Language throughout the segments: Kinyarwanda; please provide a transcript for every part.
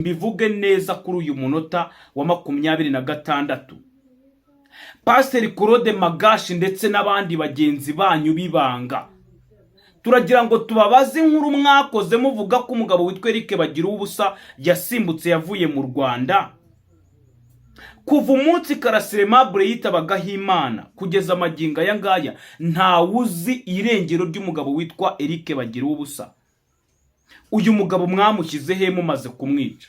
Mbivuge neza kuri uyu munota wa 26, Pasiteri Claude Magashi ndetse n'abandi bagenzi banyu b'ibanga, turagira ngo tubabaze inkuru mwakoze muvuga ko umugabo witwa Eric Bagiruwubusa yasimbutse, yavuye mu Rwanda. Kuva umunsi Karasira Aimable yitabagaho Imana kugeza amagingo aya ngaya, ntawe uzi irengero ry'umugabo witwa Eric Bagiruwubusa. Uyu mugabo mwamushyize he mumaze kumwica?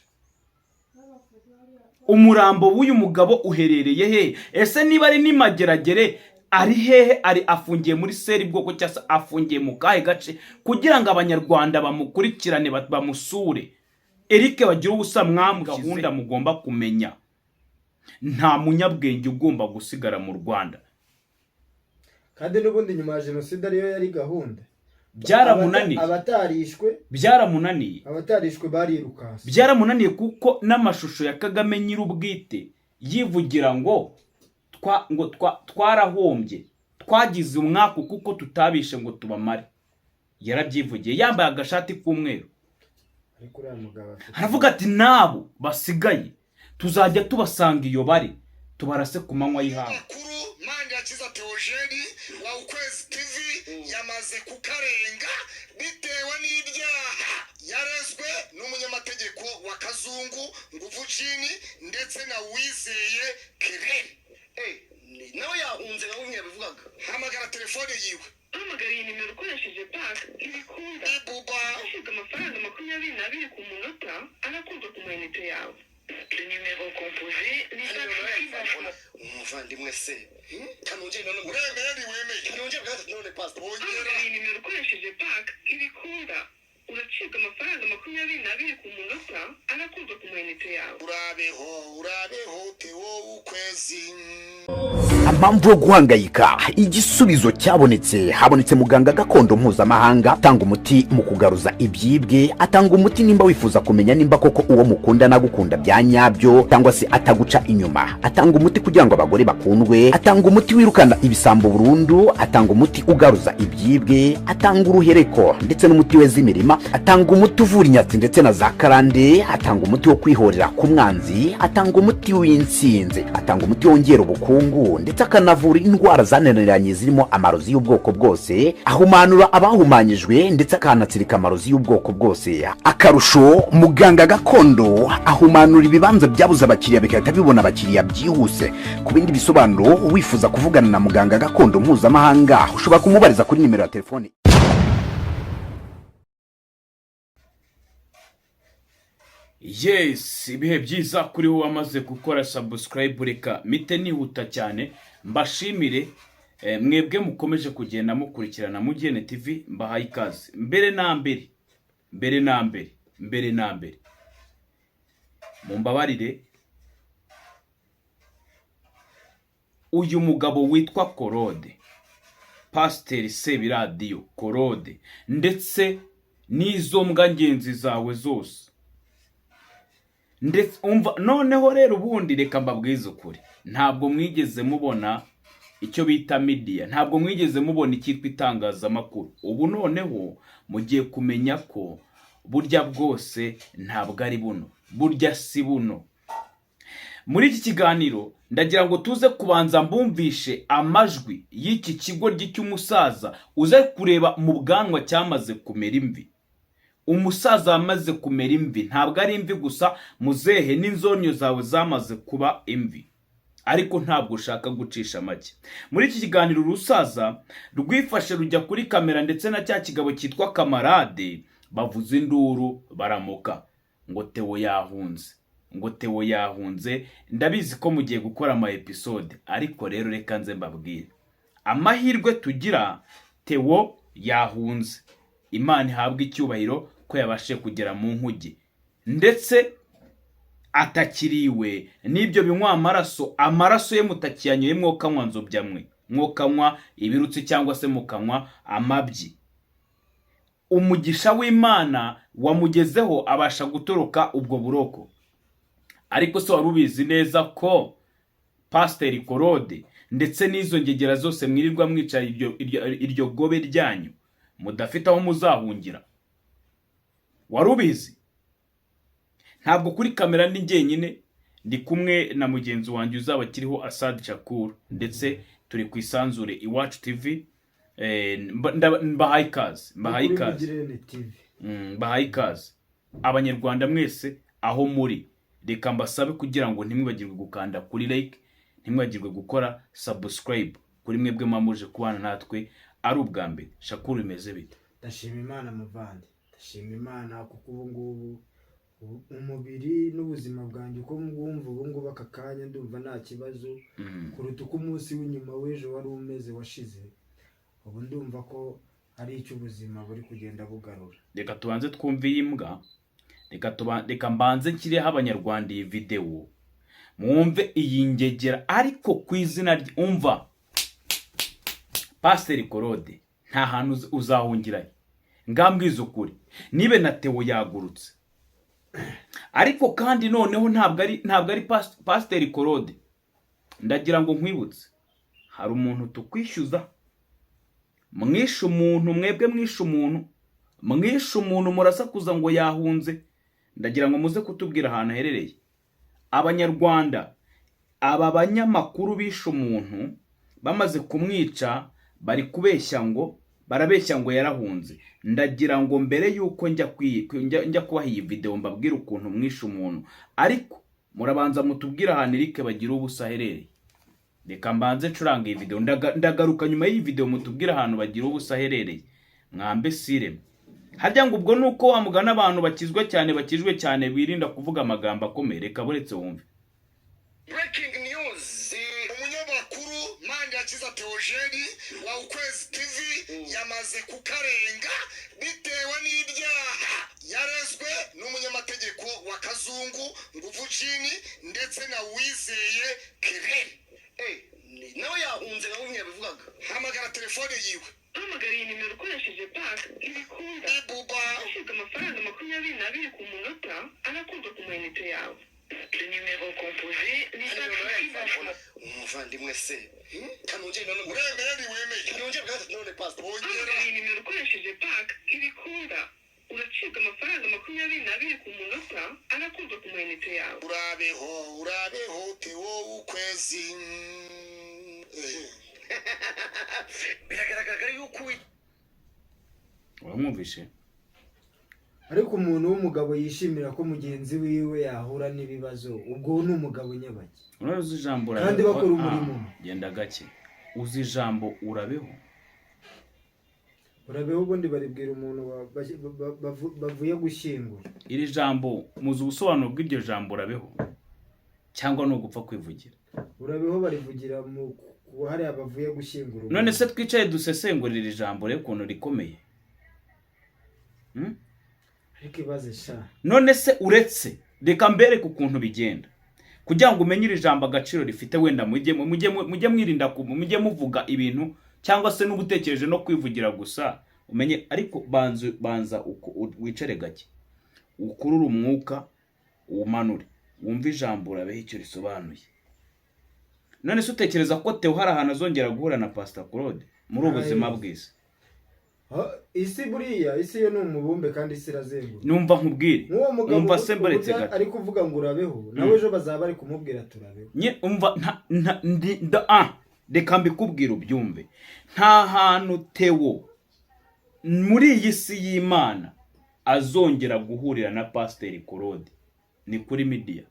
Umurambo w'uyu mugabo uherereye he? Ese niba ari n'imageragere, ari hehe? Ari afungiye muri cell bwoko cyangwa se afungiye mu kahe gace, kugira ngo Abanyarwanda bamukurikirane, bamusure? Eric Bagiruwubusa mwamushyize gahunda mugomba kumenya: nta munyabwenge ugomba gusigara mu Rwanda. Kandi n'ubundi nyuma ya jenoside ariyo yari gahunda. Byaramunaniye. Abatarishwe Byaramunaniye. Abatarishwe barirukanse. Byaramunaniye, kuko n'amashusho ya Kagame nyir'ubwite yivugira ngo twarahombye, twagize umwaku kuko tutabishe ngo tubamare. Yarabyivugiye yambaye agashati k'umweru. Ariko uriya mugabo afite Aravuga ati: "N'abo basigaye tuzajya tubasanga iyo bari, tubarase ku manywa y'ihangu." Makuru Manirakiza Theogene wa Ukwezi TV yamaze kukarenga bitewe n'ibyaha yarezwe n'umunyamategeko wa Kazungu Nguvu Jini ndetse na Wizeye Kerere. Nawe yahunze nka bumwe yabivugaga. Hamagara telefone yiwe. Uhamagara iyi nimero ukoresheje pake ntibikunda. Ibuba. Ushyirwa amafaranga 22 ku munota anakurwa ku mayinite yawe. Le numéro composé n'est pas accessible. Umuvandimwe se kanongere none. Uremeye, ntiwemeye? Kanongere bwa gatatu none, pastor. Ongera. Uhamagara iyi nimero ukoresheje pake ntibikunda. Uracibwa amafaranga 22 ku munota anakurwa ku mayinite yawe. Urabeho, urabeho, Teo Ukwezi. Mpamvu yo guhangayika, igisubizo cyabonetse. Habonetse muganga gakondo mpuzamahanga atanga umuti mu kugaruza ibyibwe, atanga umuti nimba wifuza kumenya nimba koko uwo mukunda agukunda bya nyabyo cyangwa se ataguca inyuma, atanga umuti kugira ngo abagore bakundwe, atanga umuti wirukana ibisambo burundu, atanga umuti ugaruza ibyibwe, atanga uruhereko ndetse n'umuti weza imirima, atanga umuti uvura inyatsi ndetse na za karande, atanga umuti wo kwihorera ku mwanzi, atanga umuti w'insinzi, atanga umuti wongera ubukungu ndetse akanavura indwara zananiranye zirimo amarozi y'ubwoko bwose, ahumanura abahumanyijwe ndetse akanatsirika amarozi y'ubwoko bwose. Akarusho, muganga gakondo ahumanura ibibanza byabuze abakiriya bigahita bibona abakiriya byihuse. Ku bindi bisobanuro, wifuza kuvugana na muganga gakondo mpuzamahanga, ushobora kumubariza kuri nimero ya telefone. Yes, ibihe byiza kuri wowe wamaze gukora subscribe. Reka mite nihuta cyane mbashimire, mwebwe mukomeje kugenda mukurikirana Mugene TV. Mbahaye ikaze. Mbere na mbere, mbere na mbere, mbere na mbere, mumbabarire, uyu mugabo witwa Claude, Pasiteri Sebiradiyo Claude, ndetse n'izo mbwa ngenzi zawe zose, ndetse umva noneho rero, ubundi reka mbabwize ukuri: ntabwo mwigeze mubona icyo bita media, ntabwo mwigeze mubona icyitwa itangazamakuru. Ubu noneho mugiye kumenya ko burya bwose ntabwo ari buno, burya si buno. Muri iki kiganiro ndagira ngo tuze kubanza mbumvishe amajwi y'iki kigo cy'umusaza, uze kureba mu bwanwa cyamaze kumera imvi. Umusaza wamaze kumera imvi, ntabwo ari imvi gusa muzehe, n'inzonyo zawe zamaze kuba imvi, ariko ntabwo ushaka gucisha make. Muri iki kiganiro urusaza rwifashe rujya kuri kamera ndetse na cya kigabo cyitwa Kamarade, bavuza induru baramuka ngo Theo yahunze, ngo Theo yahunze. Ndabizi ko mugiye gukora ama episode, ariko rero reka nze mbabwire amahirwe tugira: Theo yahunze. Imana ihabwe icyubahiro ko yabashije kugera mu nkuge ndetse atakiriwe n'ibyo binywa amaraso. Amaraso ye mutakiyanyoye, mwokanywa nzobya mwe, mwokanywa ibirutsi cyangwa se mukanywa amabyi. Umugisha w'Imana wamugezeho, abasha gutoroka ubwo buroko. Ariko se wari ubizi neza ko Pasiteri Claude ndetse n'izo ngegera zose mwirirwa mwicara iryo gobe ryanyu mudafite aho muzahungira? Wari ubizi? Ntabwo kuri kamera ndi njyenyine, ndi kumwe na mugenzi wanjye uzaba akiriho, Asad Shakur, ndetse turi ku Isanzure Iwacu TV. Mbahaye ikaze, mbahaye Kuri ikaze. Mugirene TV. Mbahaye ikaze Abanyarwanda mwese aho muri. Reka mbasabe kugira ngo ntimwibagirwe gukanda kuri like, ntimwibagirwe gukora subscribe kuri mwebwe mwamuje kubana natwe ari ubwa mbere. Shakuru, bimeze bite? Ndashima Imana muvandi, ndashima Imana kuko ubu ngubu umubiri n'ubuzima bwanjye uko mbwumva ubu ngubu aka kanya, ndumva nta kibazo kuruta uko umunsi w'inyuma w'ejo wari umeze washize. Ubu ndumva ko hari icyo ubuzima buri kugenda bugarura. Reka tubanze twumve iyi mbwa. Reka mbanze nshyireho Abanyarwanda iyi videwo mwumve iyi ngegera. Ariko ku izina umva, Pasiteri Claude, nta hantu uzahungirayo. Ngambwiza ukuri, nibe na Theo yagurutse. Ariko kandi noneho ntabwo ari Pasiteri Claude. Ndagira ngo nkwibutse, hari umuntu tukwishyuza. Mwishe umuntu, mwebwe mwishe umuntu, mwishe umuntu, murasakuza ngo yahunze. Ndagira ngo muze kutubwira ahantu aherereye. Abanyarwanda, aba banyamakuru bishe umuntu, bamaze kumwica bari kubeshya ngo, barabeshya ngo yarahunze. Ndagira ngo mbere y'uko njya kubaha iyi videwo mbabwire ukuntu mwishe umuntu, ariko murabanza mutubwire ahantu Eric Bagira Ubusa aherereye. Reka mbanze ncuranga iyi videwo. Ndagaruka nyuma y'iyi videwo mutubwire ahantu Bagira Ubusa aherereye. Mwambe sireme harya ngo ubwo ni uko wamugana abantu bakizwa cyane, bakijwe cyane, birinda kuvuga amagambo akomeye. Reka buretse wumve. Breaking news. Umunyamakuru Manirakiza Theogene wa Ukwezi TV yamaze kukarenga bitewe n'ibyaha yarezwe n'umunyamategeko wa Kazungu Nguvu Jini ndetse na Wizeye Kereri. Eh, nawe yahunze nka bimwe yabivugaga. Hamagara telefone yiwe. Uhamagara iyi nimero ukoresheje pake ntibikunda. Ibuba. Ushyirwa amafaranga 22 ku munota anakurwa ku mayinite yawe. Le numéro composé n'est pas accessible. Umuvandimwe se, kanongere nanone. Uremeye ntiwemeye? Kanongere bwa gatatu none, pastor. Wongera. Uhamagara iyi nimero ukoresheje pake ntibikunda. Uracibwa amafaranga 22 ku munota anakurwa ku mayinite yawe. Urabeho, urabeho Theo Ukwezi. Biragaragara yuko Uramwumvishe? Ariko umuntu w'umugabo yishimira ko mugenzi wiwe yahura n'ibibazo, ubwo ni umugabo nyabaki? Urazi ijambo Kandi urabeho? bakora umurimo. Ah, genda gake. Uzi ijambo urabeho? Urabeho ubundi baribwira umuntu bavuye gushyingura. Iri jambo muzi ubusobanuro bw'iryo jambo urabeho, cyangwa ni ugupfa kwivugira? Urabeho barivugira mu ku hariya bavuye gushyingura umuntu. None se twicaye dusesengurira iri jambo rero ukuntu rikomeye? Ariko ibaze sha. None se uretse reka mbereke ukuntu bigenda kugira ngo umenye iri jambo agaciro rifite. Wenda mujye mwirinda mujye muvuga ibintu cyangwa se n'ubutekereje no kwivugira gusa umenye. Ariko banza wicare gake, ukurure umwuka, uwumanure, wumve ijambo urabeho icyo risobanuye. None se utekereza ko Theo hari ahantu azongera guhura na Pastor Claude muri ubu buzima bwiza? Ha, isi buriya, isi yo ni umubumbe kandi isi irazenguruka. Numva nkubwire. Nk'uwo mugabo Umva se, mbaretse uburyo gato. ari kuvuga ngo urabeho, nawe ejo bazaba bari kumubwira turabeho. Nye umva, nta nta ndi nda ah reka mbikubwire ubyumve. Nta hantu Theo muri iyi si y'Imana azongera guhurira na Pasiteri Claude, ni kuri media.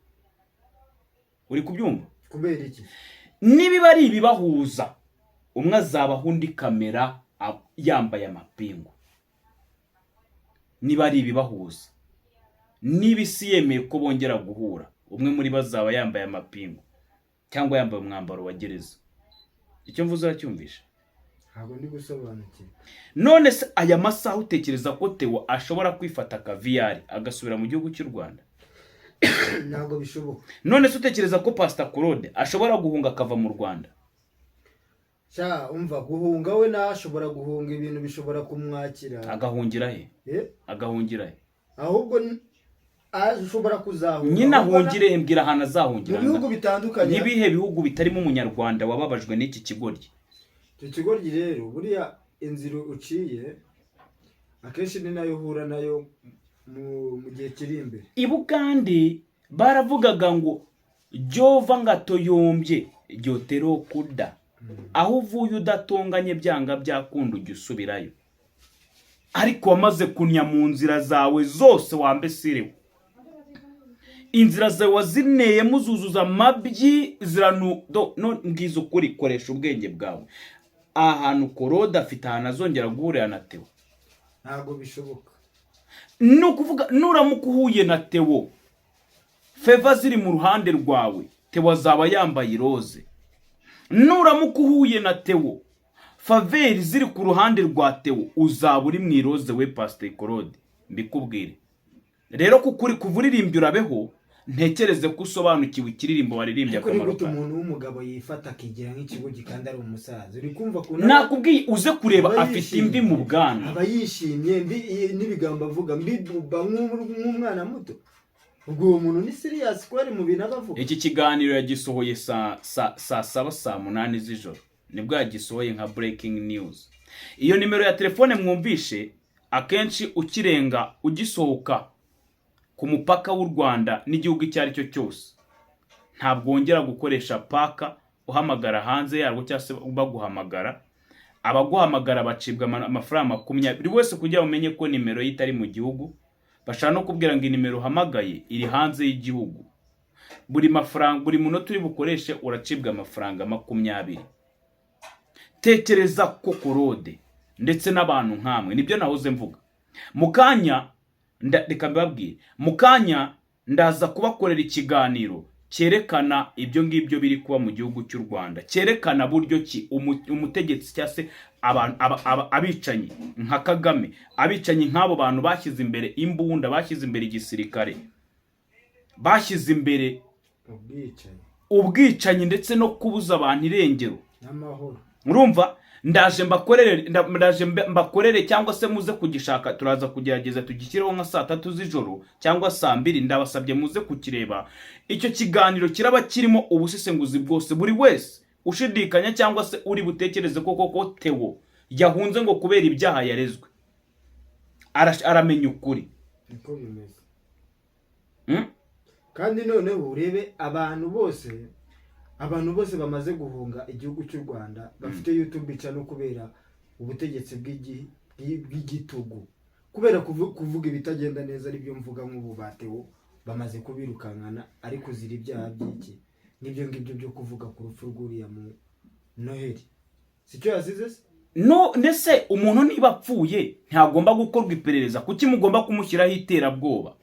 Uri kubyumva? Kubera iki? Nibiba ari ibibahuza, umwe azabaho undi kamera yambaye amapingu. Niba ari ibibahuza, niba isi yemeye ko bongera guhura, umwe muri bo azaba yambaye amapingu cyangwa yambaye umwambaro wa gereza. Icyo mvuze uracyumvisha? Ntabwo ndi gusobanukirwa. None se aya masaha utekereza ko Theo ashobora kwifata akaviyari agasubira mu gihugu cy'u Rwanda? Ntabwo bishoboka. None se utekereza ko Pastor Claude ashobora guhunga akava mu Rwanda? Sha umva, guhunga we ntashobora guhunga, ibintu bishobora kumwakira. Agahungira he? Eh? Agahungira he? Ahubwo ashobora kuzahunga. Nyine Ahubwo ahungire he? Mbwira ahantu mu azahungira. bihugu bitandukanye. N'ibihe bihugu bitarimo Umunyarwanda wababajwe n'iki kigoryi? Icyo kigoryi rero, buriya inzira uciye akenshi ni nayo uhura nayo. mu gihe kiri imbere. I Bugande baravugaga ngo "Gy'ova nga toyombye gy'otera okudda", aho uvuye udatonganye byanga byakunda ujya usubirayo, ariko wamaze kunya mu nzira zawe zose, wambesirewe inzira zawe wazineyemo uzuzuza amabyi ziranu do. No mbwiza ukuri, koresha ubwenge bwawe. Aha hantu Korode afite ahantu azongera guhurira na Theo? Ntabwo bishoboka. Ni ukuvuga nuramuka uhuye na Theo, faveur ziri mu ruhande rwawe, Theo azaba yambaye iroze. Nuramuka uhuye na Theo, faveur ziri ku ruhande rwa Theo, uzaba uri mu iroze we Pasiteri Korode. Mbikubwire rero kuko uri kuva uririmbye urabeho, ntekereze ko usobanukiwe ikiririmbo waririmbye Ariko ni akamaro gute kayo. umuntu w'umugabo yifata akigira nk'ikibugi kandi ari umusaza? Uri kumva ukuntu Nakubwiye uze kureba aba afite yishimye. imvi mu bwanwa. Aba yishimye mbi n'ibigambo avuga mbibuba nk'umwana muto. Ubwo uwo muntu ni serious ko ari mu bintu aba avuga? Iki kiganiro yagisohoye saa 7, saa 8 z'ijoro nibwo yagisohoye nka breaking news. Iyo nimero ya telefone mwumvishe, akenshi ukirenga ugisohoka ku mupaka w'u Rwanda n'igihugu icyo ari cyo cyose, ntabwo wongera gukoresha paka uhamagara hanze yarwo cyangwa se baguhamagara. Abaguhamagara bacibwa amafaranga 20 buri wese kugira ngo umenye ko nimero ye itari mu gihugu. Bashaka no kubwira ngo inimero uhamagaye iri hanze y'igihugu. Buri mafaranga, buri munota uri bukoreshe uracibwa amafaranga 20. Tekereza ko Korode ndetse n'abantu nkamwe, nibyo nahoze mvuga mu kanya, reka mbibabwire mu kanya, ndaza kubakorera ikiganiro cyerekana ibyo ngibyo biri kuba mu gihugu cy'u Rwanda, cyerekana buryo ki umutegetsi cyangwa se abicanyi nka Kagame, abicanyi nk'abo bantu bashyize imbere imbunda, bashyize imbere igisirikare, bashyize imbere ubwicanyi, ubwicanyi ndetse no kubuza abantu irengero n'amahoro. Urumva, ndaje mbakorere, ndaje mbakorere cyangwa se muze kugishaka. Turaza kugerageza tugishyireho nka saa 3 z'ijoro cyangwa saa 2. Ndabasabye muze kukireba. Icyo kiganiro kiraba kirimo ubusesenguzi bwose. Buri wese ushidikanya cyangwa se uri butekereze ko koko Theo yahunze ngo kubera ibyaha yarezwe, aramenya ukuri. Niko bimeze. Kandi noneho urebe abantu bose bamaze guhunga igihugu cy'u Rwanda bafite YouTube channel kubera ubutegetsi bw'igitugu, kubera kuvuga ibitagenda neza, aribyo mvuga nk'ubu ba Theo bamaze kubirukankana, ariko zira ibyaha by'iki? N'ibyo ngibyo byo kuvuga ku rupfu rw'uriya mu Noheli, sicyo yazize se? No ndetse umuntu niba apfuye ntagomba gukorwa iperereza? Kuki mugomba kumushyiraho iterabwoba?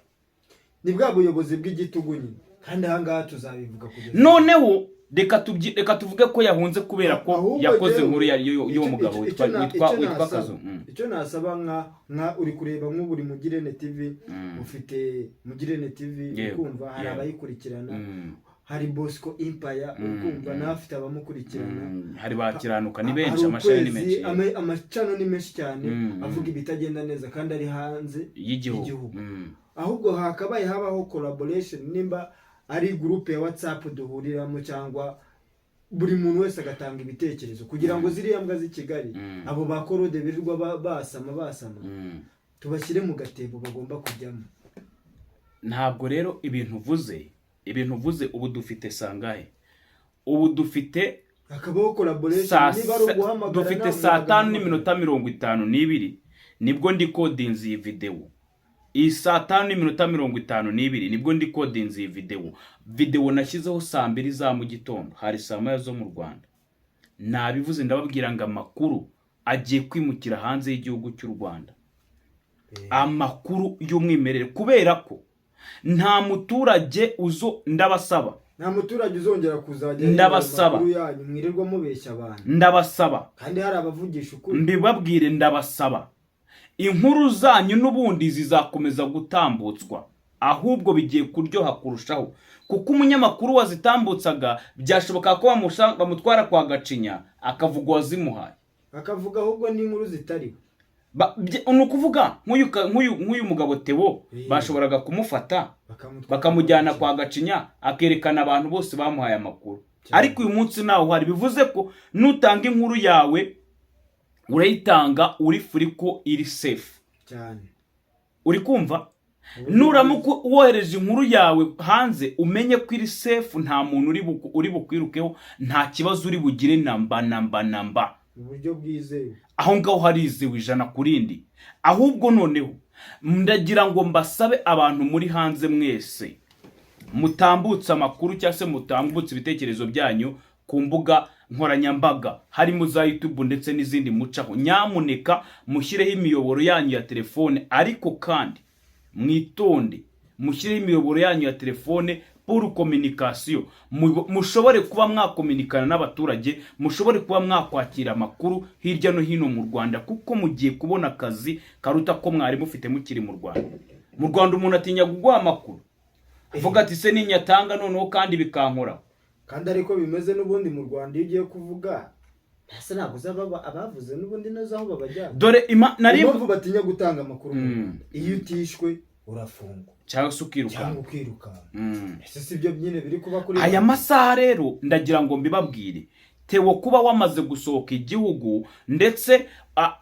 Ni bwa buyobozi bw'igitugu nyine, kandi ahangaha tuzabivuga kugeza Noneho reka tuvuge ko yahunze kubera ko Ahubwo yakoze jyewe, inkuru y'uwo mugabo witwa witwa icyo witwa nasaba, Kazu. Icyo nasaba nka uri kureba nk'ubu uri Mugirene TV, ufite Mugirene TV, ukumva hari abayikurikirana, hari Bosco Empire, ukumva nawe afite abamukurikirana. Hari ba Kiranuka ni benshi, Hari amashami ni Ukwezi, menshi. Amacano ni menshi cyane avuga ibitagenda neza kandi ari hanze y'igihugu. y'igihugu. Ahubwo hakabaye habaho collaboration, nimba ari groupe ya WhatsApp duhuriramo cyangwa buri muntu wese agatanga ibitekerezo kugira ngo ziriya mbwa z'i Kigali, abo ba Korode birirwa basama basama, tubashyire mu gatebo bagomba kujyamo. Ntabwo rero ibintu uvuze, ubu dufite sangahe? Ubu dufite Hakabaho collaboration, niba ari uguhamagara, dufite nawe saa 5 mugahamagara. n'iminota 52 nibwo ndi kodinze iyi videwo. Iyi saa 5 n'iminota 52 nibwo ndi kodinze iyi videwo. Videwo nashyizeho saa 2 za mu gitondo, hari saa 1 zo mu Rwanda. Nabivuze, ndababwira ngo amakuru agiye kwimukira hanze y'igihugu cy'u Rwanda, amakuru y'umwimerere, kubera ko nta muturage uzo, ndabasaba. Nta muturage uzongera kuzajya Ndabasaba. amakuru yanyu mwirirwa mubeshya abantu, Ndabasaba. kandi hari abavugisha ukuri. Mbibabwire, ndabasaba, inkuru zanyu n'ubundi zizakomeza gutambutswa, ahubwo bigiye kuryoha kurushaho, kuko umunyamakuru wazitambutsaga byashoboka ko bamutwara kwa Gacinya akavuga uwazimuhaye. Akavuga ahubwo n'inkuru zitariho. Ni ukuvuga nk'uyu mugabo Theo bashoboraga kumufata bakamujyana kwa Gacinya akerekana abantu bose bamuhaye amakuru. Ariko uyu munsi nawe uhari, bivuze ko nutanga inkuru yawe urayitanga uri free, ko iri safe. Cyane. Uri kumva? Nuramuka wohereje inkuru yawe hanze, umenye ko iri safe, nta muntu uri bukwirukeho, nta kibazo uri bugire namba namba namba. Mu buryo bwizewe. Aho ngaho harizewe 100%. Ahubwo noneho ndagira ngo mbasabe, abantu muri hanze mwese mutambutse amakuru cyangwa se mutambutse ibitekerezo byanyu ku mbuga nkoranyambaga, harimo za YouTube ndetse n'izindi mucaho, nyamuneka mushyireho imiyoboro yanyu ya telefone. Ariko kandi mwitonde, mushyireho imiyoboro yanyu ya telefone pour communication, mushobore kuba mwakominikana n'abaturage, mushobore kuba mwakwakira amakuru hirya no hino mu Rwanda, kuko mugiye kubona akazi karuta ko mwari mufite mukiri mu Rwanda. Mu Rwanda umuntu atinya kuguha amakuru, avuga ati: "Se ninyatanga noneho kandi bikankoraho?" Kandi ariko bimeze n'ubundi mu Rwanda, iyo ugiye kuvuga, ese ntabwo uzi abavuze n'ubundi neza aho babajyana? Dore nari Impamvu batinya gutanga amakuru mu Rwanda, iyo utishwe urafungwa cyangwa se ukirukanka. Cyangwa ukirukanka. Ese si byo nyine biri kuba kuri Aya masaha rero ndagira ngo mbibabwire, Tewo kuba wamaze gusohoka igihugu, ndetse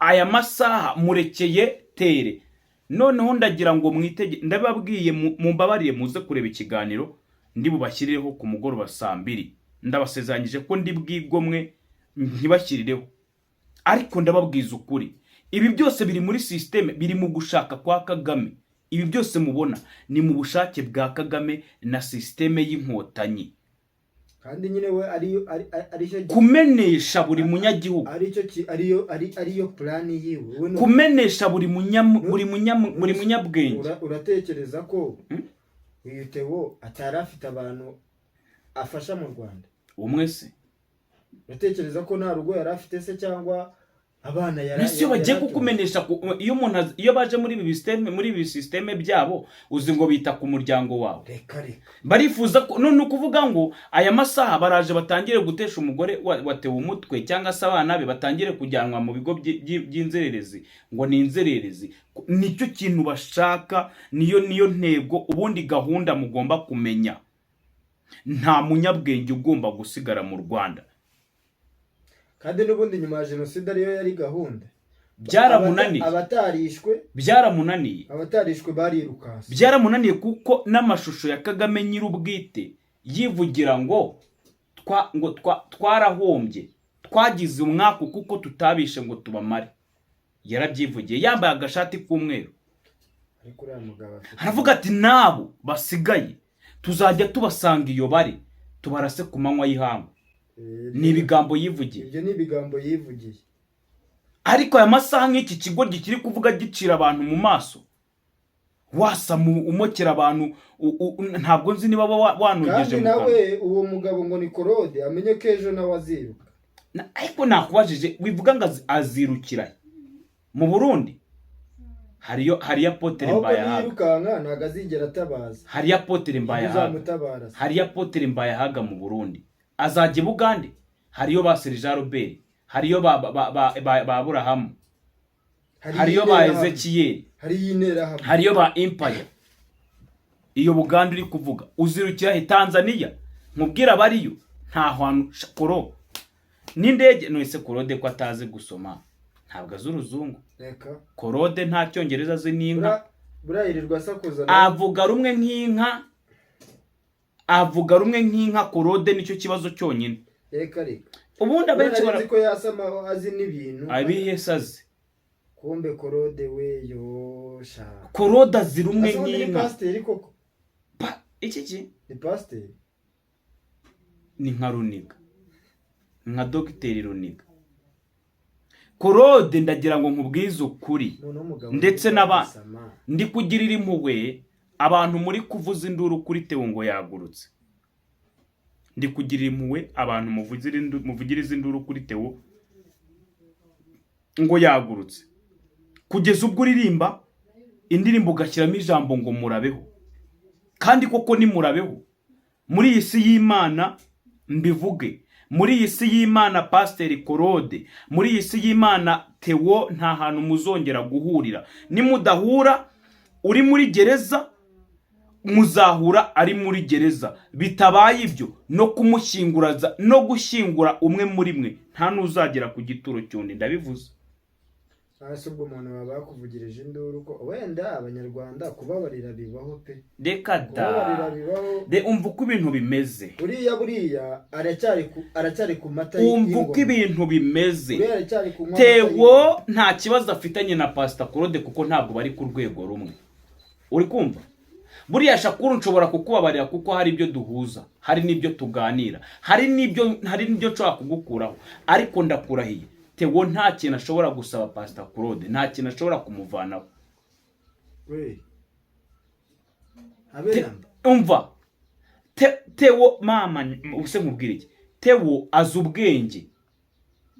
aya masaha murekeye tere. Noneho ndagira ngo mwitege, ndababwiye, mumbabarire muze kureba ikiganiro ndi bubashyirireho ku mugoroba saa 2. Ndabasezeranyije ko ndi bwigomwe ntibashyirireho, ariko ndababwiza ukuri, ibi byose biri muri système, biri mu gushaka kwa Kagame. Ibi byose mubona ni mu bushake bwa Kagame na système y'Inkotanyi. Kandi nyine we ariyo aricyo Kumenesha buri munyagihugu. Aricyo ariyo ariyo plan yiwe we Kumenesha buri munyabwenge. Uratekereza ko uyu Theo atari afite abantu afasha mu Rwanda? Umwe se? Uratekereza ko nta rugo yari afite se, cyangwa abana yari Mbese iyo bagiye yari kukumenesha iyo umuntu iyo baje muri ibi système byabo, uzi ngo bita ku muryango wawe? Reka reka. Barifuza ko none ukuvuga ngo aya masaha baraje batangire gutesha umugore watewe umutwe, cyangwa se abana be batangire kujyanwa mu bigo by'inzererezi, ngo ni inzererezi. Nicyo kintu bashaka, niyo ntego. Ubundi gahunda mugomba kumenya, nta munyabwenge ugomba gusigara mu Rwanda. Kandi n'ubundi nyuma ya jenoside ariyo yari gahunda. Byaramunaniye. Abatarishwe Byaramunaniye. Abatarishwe barirukanse. Byaramunaniye, kuko n'amashusho ya Kagame nyir'ubwite yivugira ngo twarahombye, twagize umwaku kuko tutabishe ngo tubamare. Yarabyivugiye yambaye agashati k'umweru. Ariko uriya mugabo afite Aravuga ati: "N'abo basigaye tuzajya tubasanga iyo bari, tubarase ku manywa y'ihangu." Ni ibigambo yivugiye. Ibyo ni ibigambo yivugiye. Ariko aya masaha nk'iki kigo kiri kuvuga gicira abantu mu maso, wasama umokera abantu, ntabwo nzi niba wanogeje Kandi mu kanwa. Nawe uwo mugabo ngo ni Korode, amenye ko ejo nawe aziruka. Ariko nakubajije, wivuga ngo azirukira he? Mu Burundi hariyo Apotre Ahubwo Mbayahaga. niyirukanka ntabwo azigera atabaza. Hariyo Apotre Mbayahaga. Uzamutabara se? Hariyo Apotre Mbayahaga mu Burundi. Azajya i Bugande? Hariyo ba Serija Robert, hariyo ba Aburahamu, hariyo ba Interahamwe. Ezekiyeli. Hariyo Interahamwe. Hariyo ba Empire. Iyo Buganda uri kuvuga, uzirukira he? Tanzania nkubwira abariyo nta hantu koro n'indege. None Korode ko atazi gusoma, ntabwo azi uruzungu? Reka. Korode nta cyongereza azi, n'inka. Buriya yirirwa asakuza nawe. Avuga rumwe nk'inka, avuga rumwe nk'inka. Korode nicyo kibazo cyonyine. Reka reka. Ubundi abenshi Buriya nzi ko yasama azi n'ibintu. Abihe se azi? Kumbe Korode we yosha. Korode azi rumwe Ese ubundi ni nk'inka. pasiteri koko? Iki ki? Ni pasiteri? Ni nka Runiga, nka Dogiteri Runiga. Korode, ndagira ngo nkubwize ukuri. Noneho umugabo Ndetse yirirwa yasama. Ndi kugirira impuhwe abantu muri kuvuza induru kuri Tewo ngo yagurutse. Ndi kugirira impuhwe abantu muvugiriza induru kuri Tewo ngo yagurutse, kugeza ubwo uririmba indirimbo ugashyiramo ijambo ngo murabeho. Kandi koko ni murabeho muri iyi si y'Imana. Mbivuge, muri iyi si y'Imana, Pasiteri Korode, muri iyi si y'Imana, Tewo, nta hantu muzongera guhurira. Nimudahura uri muri gereza, muzahura ari muri gereza. Bitabaye ibyo, no kumushyingura, no gushyingura umwe muri mwe, nta n'uzagera ku gituro cy'undi. Ndabivuze. Hasi ubwo umuntu waba yakuvugirije induru ko wenda Abanyarwanda kubabarira bibaho pe. Reka da. Kubabarira bibaho. De, umva uko ibintu bimeze. Buriya aracyari ku mata Umva uko y'ingoma. ibintu bimeze. Buriya aracyari kunywa amata Tewo y'ingoma. nta kibazo afitanye na Pasita Claude, kuko ntabwo bari ku rwego rumwe. Uri kumva, buriya Shakuru, nshobora kukubabarira kuko hari ibyo duhuza, hari n'ibyo tuganira, hari n'ibyo nshobora kugukuraho. Ariko ndakurahiye, Tewo nta kintu ashobora gusaba Pasita Claude, nta kintu ashobora kumuvanaho. We, habe namba. Umva, Tewo, mama, ubuse nkubwire iki? Tewo azi ubwenge,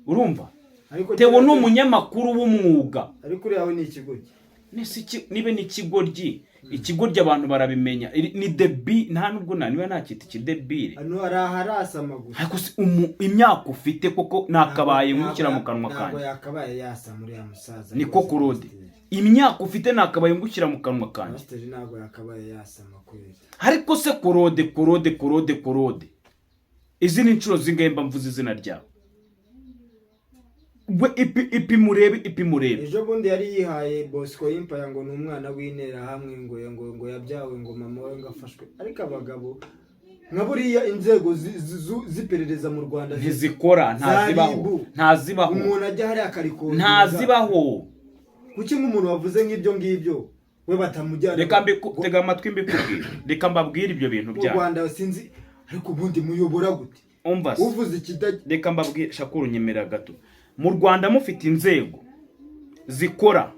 urumva? Ariko Tewo ni umunyamakuru w'umwuga. Ariko uriya we ni ikigoryi. Nese niba ni ikigoryi, ikigoryi abantu barabimenya. Ni debi, nta nubwo niba nakita ikidebire. Hano hari aharasama gusa. Ariko se imyaka ufite koko nakabaye ngushyira mu kanwa Ntabwo kanjye? yakabaye yasama uriya musaza Niko rwose, Claude. pasiteri. Imyaka ufite nakabaye ngushyira mu kanwa kanjye? Pasiteri ntabwo yakabaye yasama kweri. Ariko se Claude, Claude, Claude, Claude, izi ni inshuro zingahe mba mvuze izina ryawe? We ipi ipimurebe, ipimurebe. Ejo bundi yari yihaye Bosco Yimpaya ngo ni umwana w'interahamwe, ngo yabyawe, ngo mama we ngo afashwe. Ariko abagabo nka buriya, inzego z'iperereza mu Rwanda Ntizikora, ntazibaho. Za RIB. Ntazibaho. Umuntu ajya hariya akarikodinga. Ntazibaho. Kuki nk'umuntu wavuze nk'ibyo ngibyo we batamujyana? Reka tega amatwi mbikubwire, reka mbabwire ibyo bintu Mu byanyu. Rwanda sinzi, ariko ubundi muyobora gute? Umva se. Uvuze ikida Reka mbabwire, Shakuru, nyemera gato. Mu Rwanda mufite inzego zikora,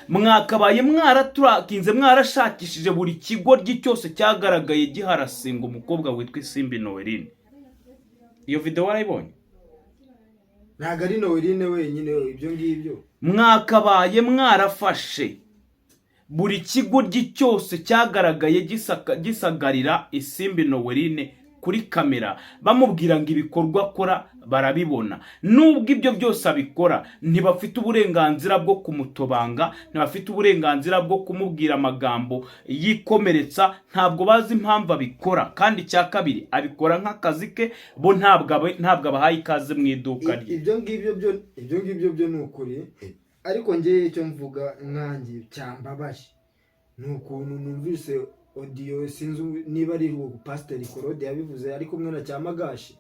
mwakabaye mwaraturakinze, mwarashakishije buri kigoryi cyose cyagaragaye giharasinga umukobwa witwa Isimbi Noeline. Iyo video warayibonye? Ntabwo ari Noeline wenyine ibyo ngibyo. Mwakabaye mwarafashe buri kigoryi cyose cyagaragaye gisagarira Isimbi Noeline kuri kamera, bamubwira ngo ibikorwa akora barabibona. Nubwo ibyo byose abikora, ntibafite uburenganzira bwo kumutobanga, ntibafite uburenganzira bwo kumubwira amagambo yikomeretsa. Ntabwo bazi impamvu abikora. Kandi icya kabiri, abikora nk'akazi ke. Bo ntabwo abahaye ikaze mu iduka rye. Ibyo ngibyo byo ni ukuri, ariko ngewe icyo mvuga nkanjye cyambabaje ni ukuntu numvise audio, sinzi niba ari uwo pasiteri Claude yabivuze ari kumwe na Cyamagashi,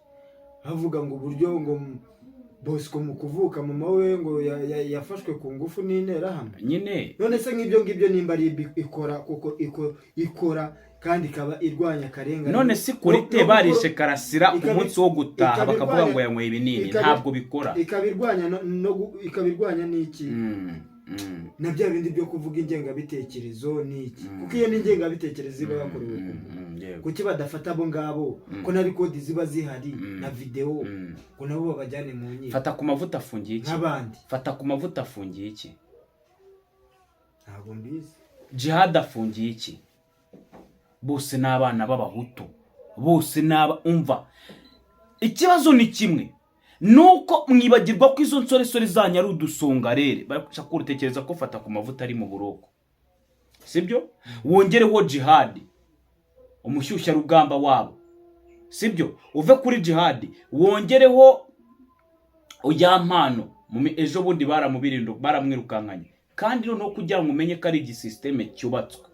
bavuga ngo uburyo ngo Bosco mu kuvuka mama we ngo yafashwe ku ngufu n'interahamwe. Nyine. None se nk'ibyo ngibyo nimba ari ikora kuko ikora kandi ikaba irwanya akarengane, None si kuri te barishe Karasira umunsi wo gutaha, bakavuga ngo yanyweye ibinini? Ntabwo bikora. Ikaba irwanya ikaba irwanya n'iki? Na bya bindi byo kuvuga ingengabitekerezo n'iki, kuko iyo ni ingengabitekerezo iba yakorewe ku muntu. Kuki badafata abo ngabo, ko na record ziba zihari na videwo, ngo nabo babajyane mu nkiko? Fata ku mavuta afungiye iki? Nk'abandi. Fata ku mavuta afungiye iki? Ntabwo mbizi. Jihad afungiye iki? Bose ni abana b'Abahutu, bose ni aba. Umva, ikibazo ni kimwe, nuko mwibagirwa ko izo nsoresore zanyu ari udusongarere. Bashaka utekereza ko Fata ku mavuta ari mu buroko, sibyo? Wongereho Jihadi, umushyushyarugamba wabo, sibyo? Uve kuri Jihadi, wongereho ya mpano. Ejo bundi baramubirindo, baramwirukankanye. Kandi noneho kugira ngo umenye ko ari igisisiteme cyubatswe,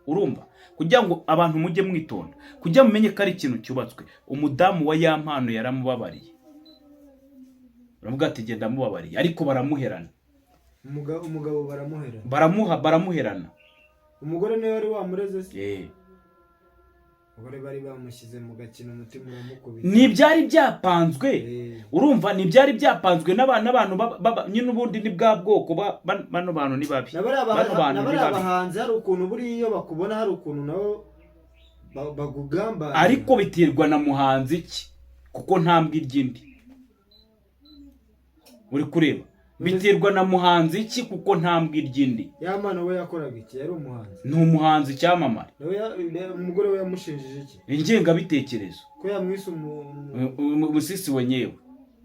urumva, kugira ngo abantu mujye mwitonda, kugira ngo umenye ko ari ikintu cyubatswe, umudamu wa ya mpano yaramubabariye, baravuga ati genda mubabariye, ariko baramuherana. Umugabo baramuherana? Baramuherana. Umugore niwe wari wamureze se? Eh. Umugore bari bamushyize mu gakino, umutima uramukubita. Ni ibyari byapanzwe. Eh. Urumva, ni ibyari byapanzwe n'abantu nyine ubundi ni bwa bwoko bano bantu ni babi. Bano bantu ni N'abariya babi. bahanzi, hari ukuntu buriya iyo bakubona, hari ukuntu nabo bakugambanira. Ariko biterwa na muhanzi ki, kuko ntambwe irya indi. Uri kureba, biterwa na muhanzi ki, kuko ntambwe irya indi. Ya mpano we yakoraga iki? Yari umuhanzi? Ni umuhanzi cyamamare. Nawe umugore we yamushinjije iki? Ingengabitekerezo. Ko yamwise Umusisi wenyewe.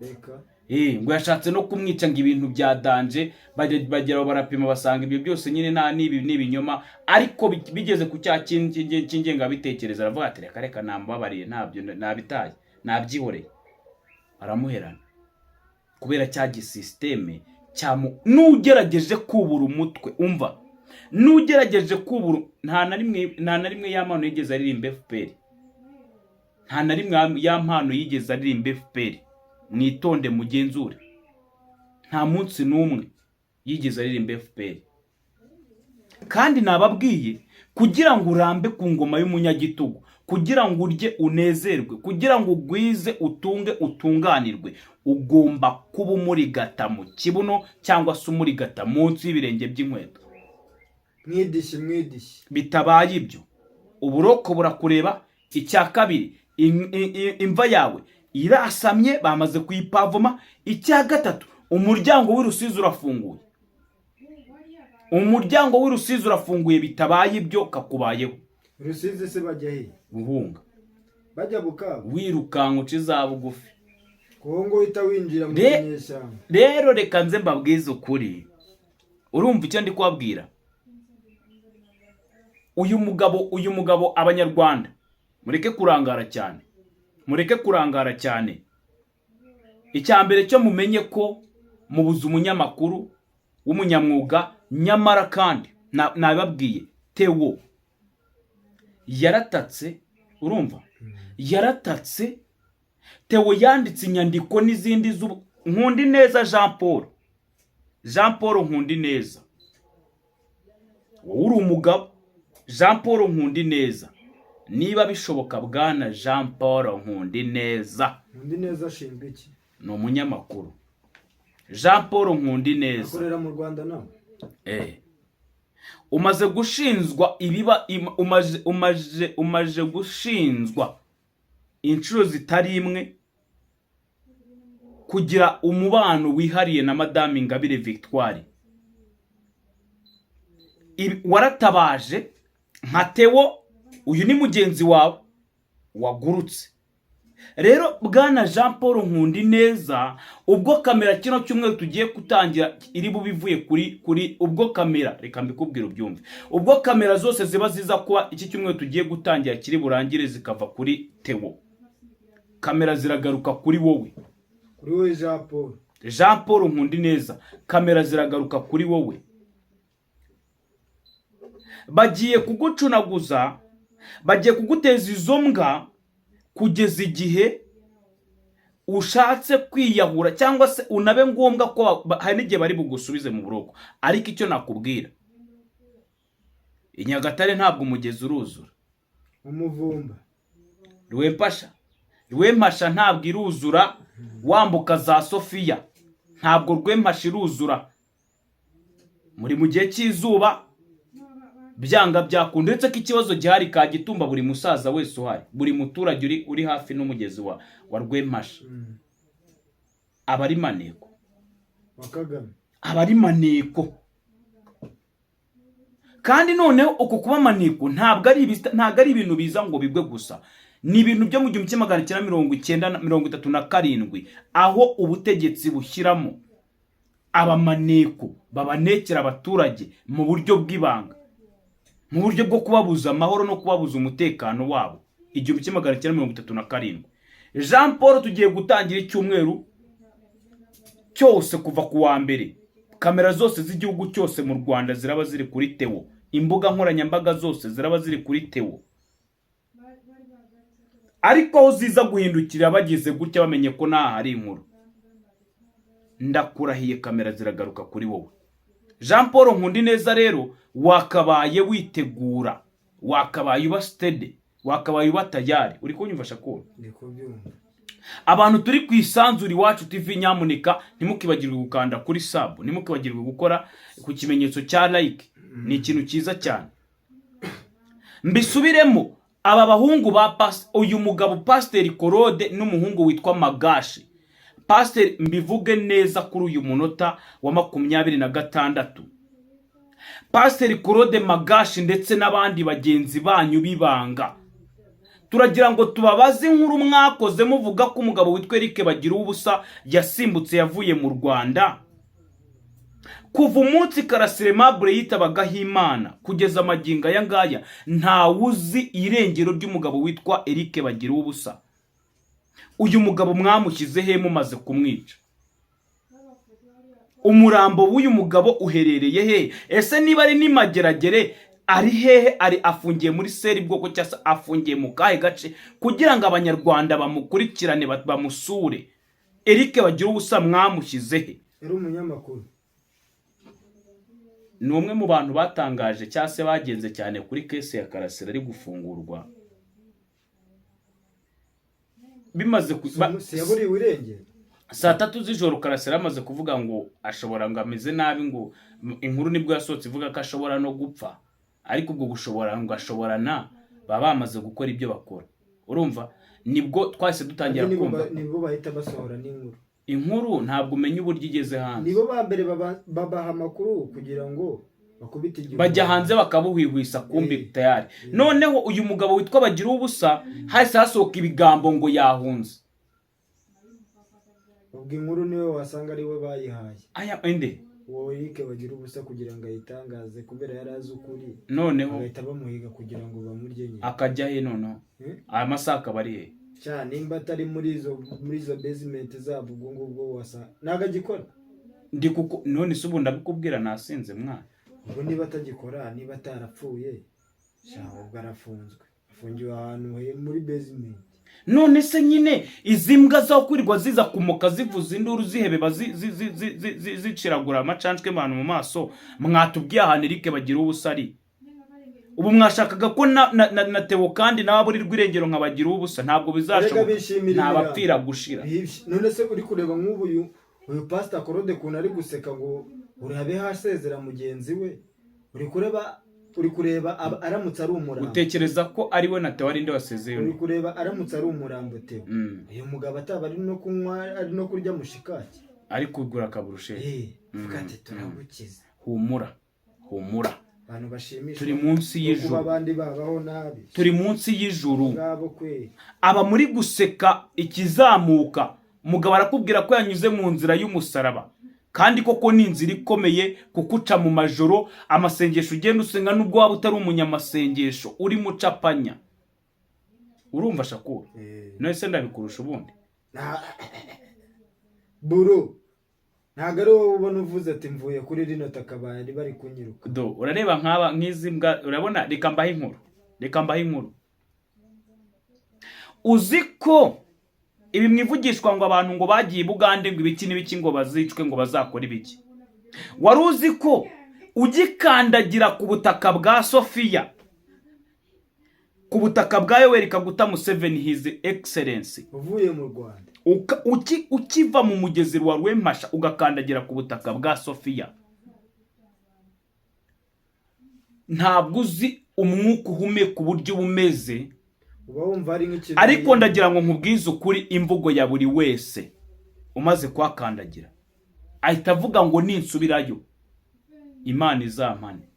Reka. Eh, ngo yashatse no kumwica, ngo ibintu bya danger. Bageraho barapima, basanga ibyo byose nyine nta n'ibi n'ibinyoma. Ariko bigeze ku cyaha cy'ingengabitekerezo, aravuga ati reka reka, namubabariye, ntabyo nabitaye, nabyihoreye. Baramuherana kubera cya gisisiteme. Cyamu n'ugerageje kubura umutwe, umva, n'ugerageje kubura, nta na rimwe Yampano yigeze aririmba FPR, nta na rimwe Yampano yigeze aririmba FPR. Mwitonde mugenzure, nta munsi n'umwe yigeze aririmba FPR. Kandi nababwiye, kugira ngo urambe ku ngoma y'umunyagitugu, kugira ngo urye unezerwe, kugira ngo ugwize, utunge, utunganirwe, ugomba kuba umurigata mu kibuno cyangwa se umurigata munsi y'ibirenge by'inkweto. Mwidishyi, mwidishyi. Bitabaye ibyo, uburoko burakureba. Icya kabiri, imva yawe irasamye, bamaze kuyipavoma. Icya gatatu, umuryango w'i Rusizi urafunguye, umuryango w'i Rusizi urafunguye. Bitabaye ibyo, kakubayeho. Rusizi se bajya he? Guhunga. Bajya Bukavu? Wirukanka uca iza bugufi. Kongo, uhita winjira mu kinyeshyamba. Rero reka nze mbabwize ukuri. Urumva icyo ndi kubabwira? Uyu mugabo, abanyarwanda mureke kurangara cyane, mureke kurangara cyane. Icya mbere cyo, mumenye ko mubuze umunyamakuru w'umunyamwuga. Nyamara kandi nabibabwiye, Tewo yaratatse, urumva, yaratatse. Tewo yanditse inyandiko n'izindi z'ubu. Nkundineza Jean Paul, Jean Paul Nkundineza, wowe uri umugabo. Jean Paul Nkundineza, niba bishoboka, bwana Jean Paul Nkundineza. Nkundineza ashinzwe iki? Ni umunyamakuru, Jean Paul Nkundineza. Akorera mu Rwanda nawe? Umaze gushinzwa ibiba umaze gushinzwa inshuro zitari imwe kugira umubano wihariye na Madame Ingabire Victoire. Waratabaje nka Tewo, uyu ni mugenzi wawe wagurutse. Rero bwana Jean Paul Nkundineza, ubwo kamera kino cyumweru tugiye gutangira iri bube ivuye kuri ubwo kamera, reka mbikubwire ubyumve, ubwo kamera zose ziba ziza kuba iki cyumweru tugiye gutangira kiri burangire zikava kuri Tewo, kamera ziragaruka kuri wowe. Kuri wowe Jean Paul. Jean Paul Nkundineza, kamera ziragaruka kuri wowe. Bagiye kugucunaguza, bagiye kuguteza izo mbwa kugeza igihe ushatse kwiyahura, cyangwa se unabe ngombwa ko hari n'igihe bari bugusubize mu buroko. Ariko icyo nakubwira, i Nyagatare ntabwo umugezi uruzura. Umuvumba. Rwempasha, Rwempasha ntabwo iruzura. Wambuka za Sofiya, ntabwo Rwempasha iruzura. Muri mu gihe cy'izuba, byanga byakunda. Uretse ko ikibazo gihari Kagitumba, buri musaza wese uhari, buri muturage uri hafi n'umugezi wa Rwempasha aba ari maneko wa Kagame. Aba ari maneko. Kandi noneho uku kuba maneko ntabwo ari ibintu biza ngo bigwe gusa. Ni ibintu byo mu 1937, aho ubutegetsi bushyiramo abamaneko babanekera abaturage mu buryo bw'ibanga, mu buryo bwo kubabuza amahoro no kubabuza umutekano wabo. 1937. Jean Paul, tugiye gutangira icyumweru cyose kuva ku wa mbere, kamera zose z'igihugu cyose mu Rwanda ziraba ziri kuri Tewo, imbuga nkoranyambaga zose ziraba ziri kuri Tewo. Ariko aho ziza guhindukirira bageze gutya, bamenye ko nta hari inkuru, ndakurahiye, kamera ziragaruka kuri wowe Jean Paul Nkundineza. Rero wakabaye witegura, wakabaye uba steady, wakabaye uba tayari. Uri kunyumva, Shakuru? Ndi kubyumva. Abantu turi ku Isanzure Iwacu TV, nyamuneka ntimukibagirwe gukanda kuri sub, ntimukibagirwe gukora ku kimenyetso cya like, ni ikintu cyiza cyane. Mbisubiremo, aba bahungu ba uyu mugabo Pasiteri Korode n'umuhungu witwa Magashi Pasiteri, mbivuge neza kuri uyu munota wa 26, Pasiteri Korode Magashi ndetse n'abandi bagenzi banyu b'ibanga, turagira ngo tubabaze inkuru mwakoze muvuga ko umugabo witwa Eric Bagiruwubusa yasimbutse, yavuye mu Rwanda. Kuva umunsi Karasire Aimable yitabagaho Imana kugeza amagingo aya ngaya, ntawuzi irengero ry'umugabo witwa Eric Bagiruwubusa. Uyu mugabo mwamushyize he mumaze kumwica? Umurambo w'uyu mugabo uherereye he? Ese niba ari n'imageragere ari hehe? Ari afungiye muri cell bwoko cyangwa se afungiye mu kahe gace, kugira ngo Abanyarwanda bamukurikirane, bamusure? Eric Bagira Ubusa mwamushyize he? Yari umunyamakuru. Ni umwe mu bantu batangaje cyangwa se bagenze cyane kuri case ya Karasira ari gufungurwa, bimaze Si yaburiwe irengero? Saa 3 z'ijoro Karasira amaze kuvuga ngo ashobora, ngo ameze nabi, ngo inkuru nibwo yasohotse ivuga ko ashobora no gupfa. Ariko ubwo gushobora ngo ashobora na baba bamaze gukora ibyo bakora, urumva nibwo twahise dutangira Nibo kumva. Nibo bahita basohora n'inkuru. Inkuru ntabwo umenya uburyo igeze hanze. Nibo ba mbere babaha amakuru kugira ngo bakubite igihugu. Bajya hanze bakabuhwihwisa, kumbi tayari. Noneho uyu mugabo witwa Bagira Ubusa hahise hasohoka ibigambo ngo yahunze. Ubwo inkuru niwe wasanga ari we bayihaye. Aya inde? Uwo Eric Bagira Ubusa, kugira ngo ayitangaze, kubera yari azi ukuri. Noneho bagahita bamuhiga kugira ngo bamurye nyine. Akajya he noneho? Eh? Aya masaha akaba ari he? Cya nimba atari muri izo basement zabo, ubwo ngubwo wasa ntabwo agikora. Ndi kuko none se ubu ndabikubwira nasinze mwana. Ubwo niba atagikora, niba atarapfuye, sha, ubwo arafunzwe, afungiwe ahantu muri basement. None se nyine izi mbwa zo kwirirwa ziza kumoka, zivuza induru, zihebeba, ziciragura amacanshwe abantu mu maso, mwatubwiye ahantu Eric Bagira Ubusa ari? Ubu mwashakaga ko na Theo kandi nawe aburirwa irengero nka Bagira Ubusa? Ntabwo bizashoboka. Bishimira Ntabapfira imirambo. gushira. None se uri kureba nk'ubu uyu pasita Claude ukuntu ari guseka ngo urabe hasezera mugenzi we, uri kureba aramutse ari umurambo. Utekereza ko ari we na Theo ari nde wasezeye Uri undi? kureba aramutse ari umurambo Theo, uyu mugabo ataba ari no kunywa, ari no kurya mushikaki. Ari kugura akaburusheti. Eh, vuga ati turagukiza. Humura, humura. Abantu bashimishwa Turi munsi no kuba y'ijuru. abandi babaho nabi. Turi munsi y'ijuru. Ngabo kweri. Aba muri guseka ikizamuka. Umugabo arakubwira ko yanyuze mu nzira y'umusaraba, kandi koko ni inzira ikomeye, kuko uca mu majoro, amasengesho ugenda usenga, nubwo waba utari umunyamasengesho, urimo ucapanya. Urumva shakura? Eh. None se ndabikurusha ubundi? Bro, ntabwo ari wowe ubona uvuze ati mvuye kuri rino taka bari bari kunyiruka. Do urareba nk'aba nk'izi mbwa, urabona, reka mbahe inkuru, reka mbahe inkuru. Uzi ko ibi mwivugishwa ngo abantu ngo bagiye i Bugande, ngo ibiki n'ibiki, ngo bazicwe, ngo bazakora ibiki? Wari uzi ko ugikandagira ku butaka bwa Sofiya, ku butaka bwa Yoweri Kaguta Museveni, His Excellence, Uvuye mu Rwanda, ukiva mu mugezi wa Rwempasha ugakandagira ku butaka bwa Sofiya, ntabwo uzi umwuka uhumeka uburyo uba umeze. Uba wumva ari nk'ikintu. Ariko ndagira ngo nkubwize ukuri, imvugo ya buri wese umaze kuhakandagira ahita avuga ngo ninsubirayo Imana izampane.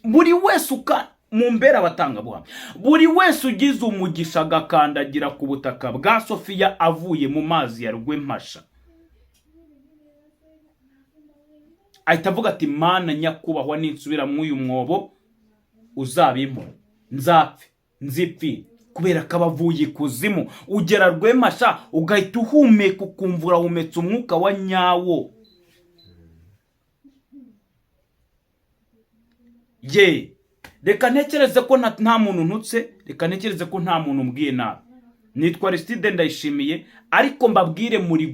Buri wese uka mu mbere abatangabuhamya, buri wese ugize umugisha agakandagira ku butaka bwa Sofiya avuye mu mazi ya Rwempasha, ahita avuga ati Mana nyakubahwa, ninsubira mw'uyu mwobo uzabimpore, nzapfe nzipfire, kubera ko aba avuye ikuzimu. Ugera Rwempasha ugahita uhumeka, ukumva urahumetse umwuka wa nyawo. Ye, reka ntekereze ko nta muntu ntutse, reka ntekereze ko nta muntu mbwiye nabi. Nitwa Aristide Ndayishimiye, ariko mbabwire, muri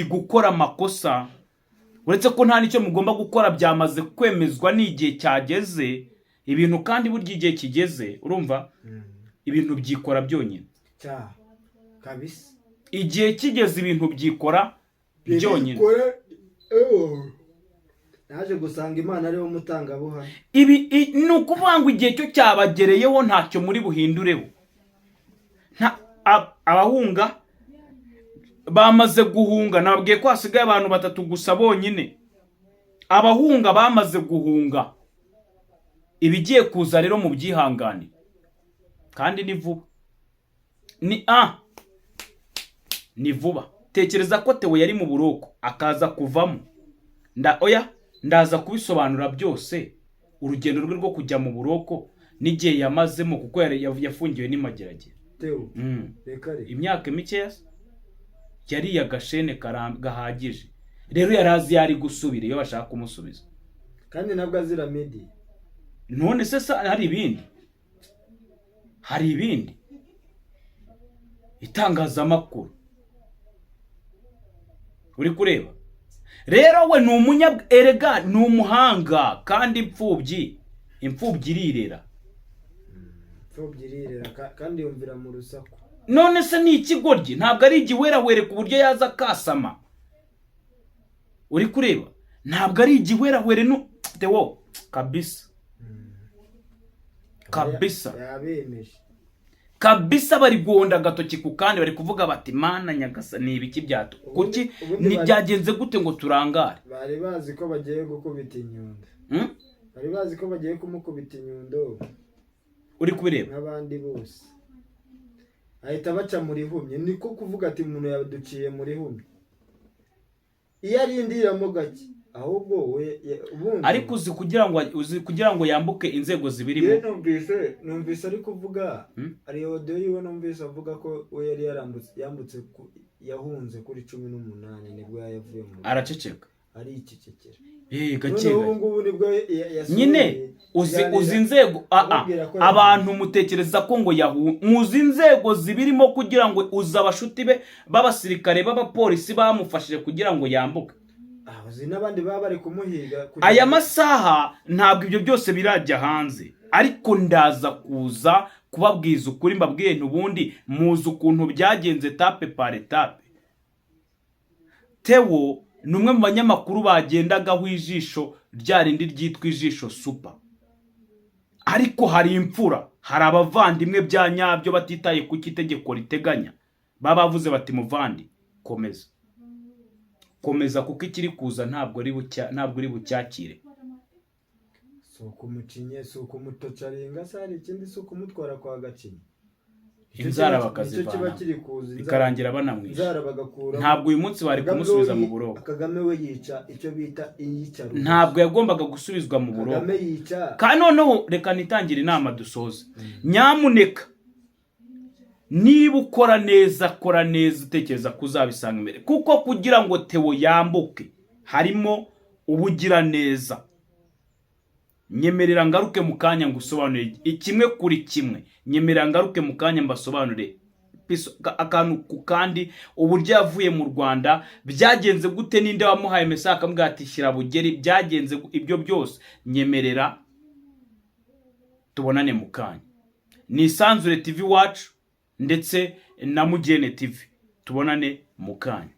gukora amakosa, uretse ko nta n'icyo mugomba gukora, byamaze kwemezwa n'igihe cyageze ibintu. Kandi burya igihe kigeze, urumva, ibintu byikora byonyine. Cya kabisa. Igihe kigeze ibintu byikora byonyine. Bikore, ewo. Naje gusanga Imana ariwe mutangabuhamya. Ibi ni ukuvuga ngo igihe cyo cyabagereyeho, ntacyo muri buhindureho. Abahunga bamaze guhunga. Nababwiye ko hasigaye abantu batatu gusa bonyine. Abahunga bamaze guhunga. Ibigiye kuza rero mu byihangane, kandi ni vuba, ni vuba. Tekereza ko Theo yari mu buroko akaza kuvamo. Nda oya, ndaza kubisobanura byose, urugendo rwe rwo kujya mu buroko n'igihe yamazemo, kuko yari yafungiwe n'imageragere. Theo? Mm. Reka reka. Imyaka mikeya se? Yariye agashene gahagije. Rero yari azi yari gusubira iyo bashaka kumusubiza. Kandi nabwo azira media. None se hari ibindi, hari ibindi itangazamakuru uri kureba. Rero we ni umunya, erega ni umuhanga, kandi imfubyi irirera. Imfubyi irirera kandi yumvira mu rusaku. None se ni ikigoryi? Ntabwo ari igiwerawere ku buryo yaza akasama. Uri kureba, ntabwo ari igiwerawere. No Theo kabisa kabisa. Yabemeje. Kabisa, bari guhonda agatoki ku kandi, bari kuvuga bati: "Mana nyagasa, ni ibiki byato kuki Ubundi ni byagenze gute ngo turangare?" Bari bazi ko bagiye gukubita inyundo. Hmm? Bari bazi ko bagiye kumukubita inyundo. Uri kubireba. Nk'abandi bose, ahita baca muri humye. Niko kuvuga ati: "Umuntu yaduciye muri humye." Iyo arindiramo gake ahubwo we ubundi. Ariko uzi kugira ngo yambuke inzego zibirimo. Yewe, numvise ari kuvuga. Ari audio yiwe numvise avuga ko we yari yarambutse, yambutse yahunze kuri 18, nibwo yavuye mu Araceceka. Aricecekera. Gake Noneho ubu gake. ngubu nibwo yasubiye Nyine uzi ikiganiro, uzi inzego amubwira ko abantu mutekereza ko ngo yahu, muzi inzego zibirimo kugira ngo uzi abashuti be b'abasirikare, b'abapolisi bamufashije kugira ngo yambuke. Ah, uzi n'abandi baba bari kumuhiga kugira Aya masaha ntabwo ibyo byose birajya hanze, ariko ndaza kuza kubabwiza ukuri, mbabwiye nti ubundi muzi ukuntu byagenze étape par étape. Theo ni umwe mu banyamakuru bagendagaho ijisho rya rindi ryitwa ijisho super, ariko hari imfura, hari abavandimwe bya nyabyo batitaye ku cyo itegeko riteganya, baba bavuze bati: "Muvandi, komeza, komeza, kuko ikiri kuza ntabwo ari bucya, ntabwo uri bucyakire." Si ukumucinye, si ukumutocaringa se, hari ikindi? Si ukumutwara kwa Gacinya? Nicyo Inzara nicyo kiba bakazivanamo. kiri kuza, inzara. Bikarangira banamwishe. Inzara bagakura. Ntabwo uyu munsi bari Kagame kumusubiza we mu buroko. Kagame we yica icyo bita iyicarubozo. Ntabwo yagombaga gusubizwa mu buroko. Kagame yica. Kandi noneho reka nitangire inama dusoze. Nyamuneka, niba ukora neza, kora neza utekereza ko uzabisanga imbere, kuko kugira ngo Theo yambuke harimo ubugiraneza. Nyemerera ngaruke mu kanya ngo usobanure kimwe kuri kimwe. Nyemerera ngaruke mu kanya mbasobanure akantu ku kandi, uburyo yavuye mu Rwanda byagenze gute, ninde wamuhaye message akamubwira ati: "Shyira bugeri", byagenze ibyo byose. Nyemerera tubonane mu kanya. Ni Isanzure TV Wacu ndetse na Mugene TV. Tubonane mu kanya.